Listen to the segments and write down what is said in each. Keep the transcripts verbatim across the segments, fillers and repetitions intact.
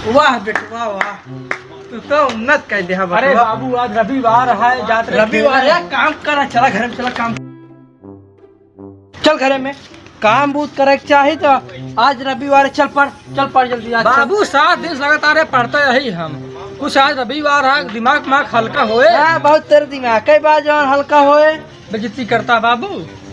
वाह बेटवा, वाह, तू तो उन्नत कर दे, हाँ, अरे बेटवा। बाबू, आज रविवार है, जात रहे रविवार खेले। है, काम करा, चला घर में, चला काम। चल घरे में, काम बूत करे के चाही तो आज रविवार है, चल पढ़, चल पढ़ जल्दी आज, चल। बाबू, सात दिन से लगातार पढ़ते यही हम, कुछ आज रविवार है, दिमाग माग हल्का होए। हाँ, बहुत तेरे दिमाग, कई बार जौन हल्का होए। बेइज्जती करता बाबू।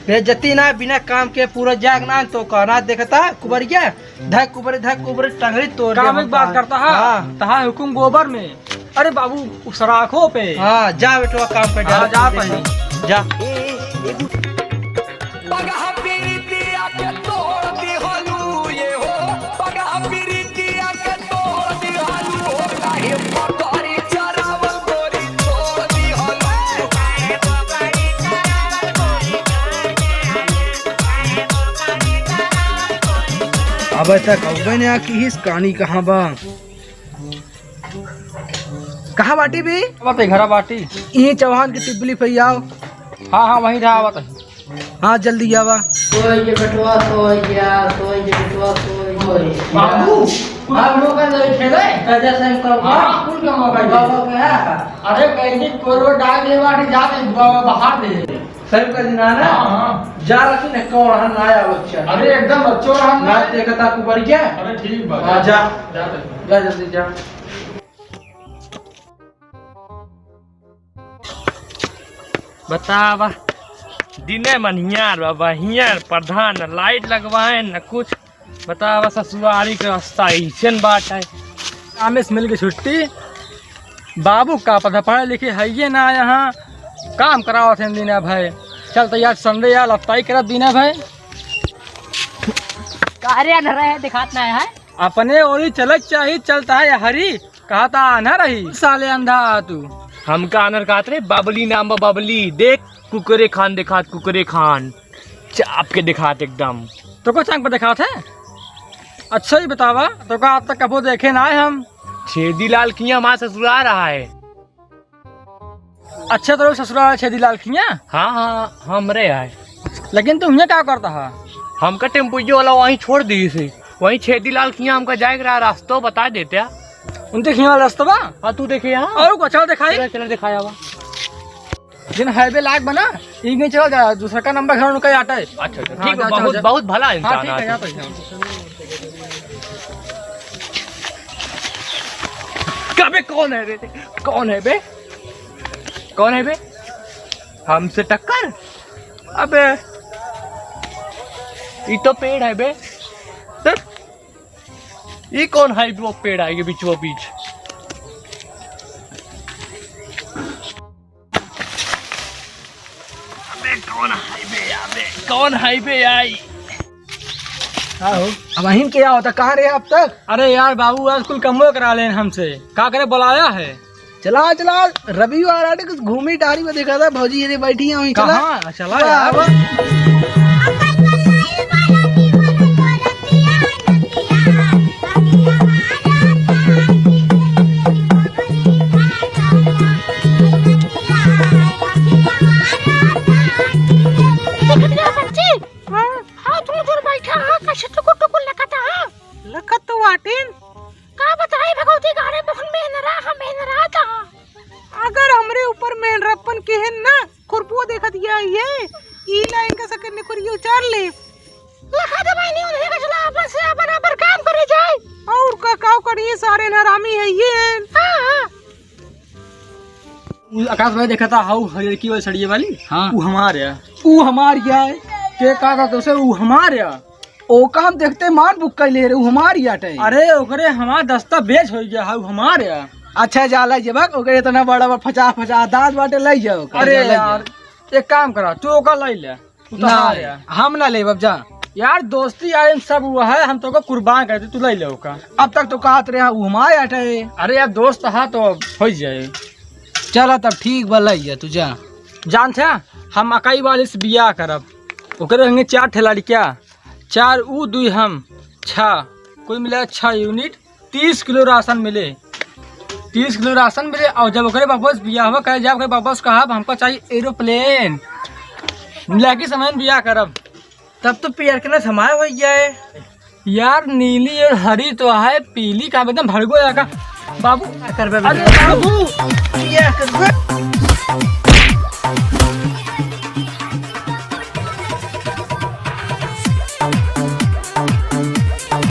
बेइज्जती ना, बिना काम के पूरा जाग ना, तो कहना देखता, कुबरिया। धक ऊपरे, धक ऊपरे, टंगरी तोड़ दे काम एक बात करता है, हाँ। तहा हुकुम गोबर में। अरे बाबू, उ सराखों पे। हाँ, जा बेटवा, काम पे जा। हाँ, जा भाई। जा। पगहा पीरितिया के तोड़ दिहलू ये हो, पगहा पीरितिया के तोड़ दिहलू हो, काहे पकड़ी चरावल गोरी छोड़ दिहलू। अबे तक अउबे ना किहिस, कानी कहाँ बा? कहाँ बाटी बी? आवत है, घरा बाटी। ई चौहान की टिब्बली पे आओ। हाँ, हाँ, वहीं रहा, आवत है। हाँ, जल्दी आवा। सोई के बेटवा, सोई गया, सोई के बेटवा, सोई, सोई। बाबू, आप लोग का नहीं खेले? राजा साहब का हाँ, कुल का मौका है। बाबा का है? अरे, कहीं कोरो डाल दे, बाटी जा दे, बाबा बाहर दे। साहब का दिन आना? हाँ, हाँ। जा रखी न, कौन है, ना आया बच्चा। अरे, एकदम बच्चों रहा ना। ना देखता कुबर क्या? अरे, ठीक बा। हाँ, जा। जा दे। जा जल्दी जा। बतावा, दिने मन हियार बाबा, हियार प्रधान, न लाइट लगवाए, न कुछ। बतावा, ससुरारी के रास्ता ऐसन बात है। कामे से मिल के छुट्टी, बाबू का पता, पढ़े लिखे है ये ना यहाँ, काम करावत हैं दीना भाई। चल तो यार, संडे यार, लत्ताई करत दीना भाई। का रे, अंधरा है, दिखात ना है? अपने ओरी चलत चाही, चलता है हरी। कहा था आन्हर रही, साले अंधा तू। हमका आन्हर कहत रहे, बबली नाम बा बबली। देख कुकरे खान देखात, कुकरे खान चाप के देखात एकदम। तो को चांग पे देखात है? अच्छा ही बतावा, तो का आज तक कबो देखे ना है हम। छेदी लाल किया हमार ससुरार रहा है। अच्छा, तो ससुरार छेदी लाल किया? हाँ, हाँ, हमरे आए। लेकिन तू हियाँ का करता है? हमका टेम्पुइयो वाला वहीं छोड़ दी से। वहीं छेदी लाल किया हमका जाए के रहा, रास्ता बता देते। उनके हियाँ वाला रास्ता बा? हाँ, तू देखे यहाँ। और कुछ और दिखाई? चला, चला दिखाया हुआ। जिन हाईवे लाग बना, इनके चला जा, दूसरा का नंबर घर उनका ही आटा है। अच्छा, अच्छा, हाँ, ठीक जा, है, बहुत, चला। बहुत भला हाँ, इंसान ठीक है, है। जा तो यहाँ। अबे कौन है रे? कौन है बे? कौन है बे? हमसे टक्कर? अबे, ई तो पेड़ है बे। धत। ई कौन है वो पेड़ है ये बीचों बीच? अबे कौन है बे? अबे कौन है बे आई? का हो? अब अहिन के आवता, कहाँ रहे अब तक? अरे यार बाबू, आज कुल कमवे करा लेन हमसे। का करे बुलाया है? चला, चला, रविवार आटे कुछ घूमी टहरी में देखा था, भौजी ये बैठी हैं वहीं, चला। कहाँ? चला यार। देखत गया सच्ची? हाँ। हाँ, तू दूर बैठा, हाँ, कैसे टुकुर टुकुर लकता, हाँ? लकत तो वाटिन। का बताई भगवती, गाड़े मोहन मेहनरा, हम मेहनरा था। अगर हमरे ऊपर मेहनरपन केहेन ना, खुरपुआ देखत गया ये, ई लाइन का सकर ने करियो चार ले। लखा दे बहिनी, उन्हें का चला, अपन से बराबर काम करे जाए। और का, काव करिए, सारे हरामी है ये। हाँ, हाँ। उ आकाश भाई देखा था, हाउ हरियरकी वाली सड़िए वाली? हाँ। उ हमार है। उ हमार क्या है? के कहा था तुसे, उ हमार है? ओका हम देखते मान बुक कर ले रहे, उ हमार ही आटे। अरे, ओकरे हमार दस्तावेज हो गया है, उ हमार है। अच्छा, जा लाई जबक, ओकरे इतना बड़ा बा, फचा फचा दांत बाटे, लाई जाओ ओका। अरे जा, लाई यार, जा। एक काम करा, तू ओका लाई ले। उ तो ना, हार है। हम ना लेब, अब जा। यार, दोस्ती यार, इन सब हुआ है, हम तो को कुर्बान कर दे, तू ले ले ओका। अब तक तो कहत रहे, उ हमारे आटे। अरे यार, दोस्त हा तो हो जाए। चला तब ठीक बा, ले जा, तू जा। जानत है, हम अकाई वाले से बियाह करब। ओकरे होंगे चार ठे लड़किया, चार उ, दुई हम, छः। कुल मिला छः यूनिट। तीस किलो राशन मिले, तीस किलो राशन मिले। और जब ओकरे बाबा से बियाहवा करे जाब, ओकरे बाबा से कहब, "हमको चाहिए एरोप्लेन।" मिला के समय में बियाह करब। तब तो पियर के ना समय हो जाए। यार, नीली और हरी तो है, पीली का एकदम भड़को जाएगा। बाबू, क्या करबे अरे बेटा? बाबू, क्या करबे?